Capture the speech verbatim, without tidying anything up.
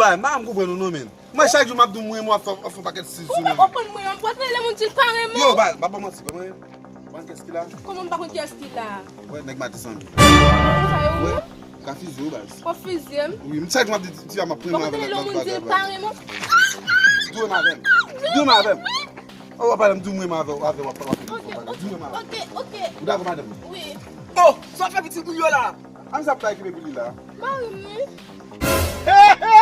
Ay, m pa konprann ou non, men. Mwen, chak jou m ap di w m renmen w, w ap fè, w ap fè yon pakèt siz sou mwen. Ou pa konprann mwen, m pral rele moun di l pa renmen w. Yo, baz, m pa ba w manti, baz, mwen, ou konn kiyès ki la? Kòman m pa konn kiyès ki la? Wè, nèg Mati Sanbi. Sa yo, wi. Wè, ka fizye w, baz. W ap fizye m? Wi, m chak jou m ap di, di, di, m ap renmen avè l. Ou pa konn rele yon moun di l pa renmen w? Di w renmen avè m. Di w renmen avè m. Ou pa pale m, di w renmen avè w, avè w, w ap, w ap fè yon bagay. Di w renmen avè m. Ok, ok. Ou dakò, madanm? Wi. Oh, sa w ap fè pitit moun yo la? An sa pral kenbe pou li la. Mari m, wi. Hey, hey!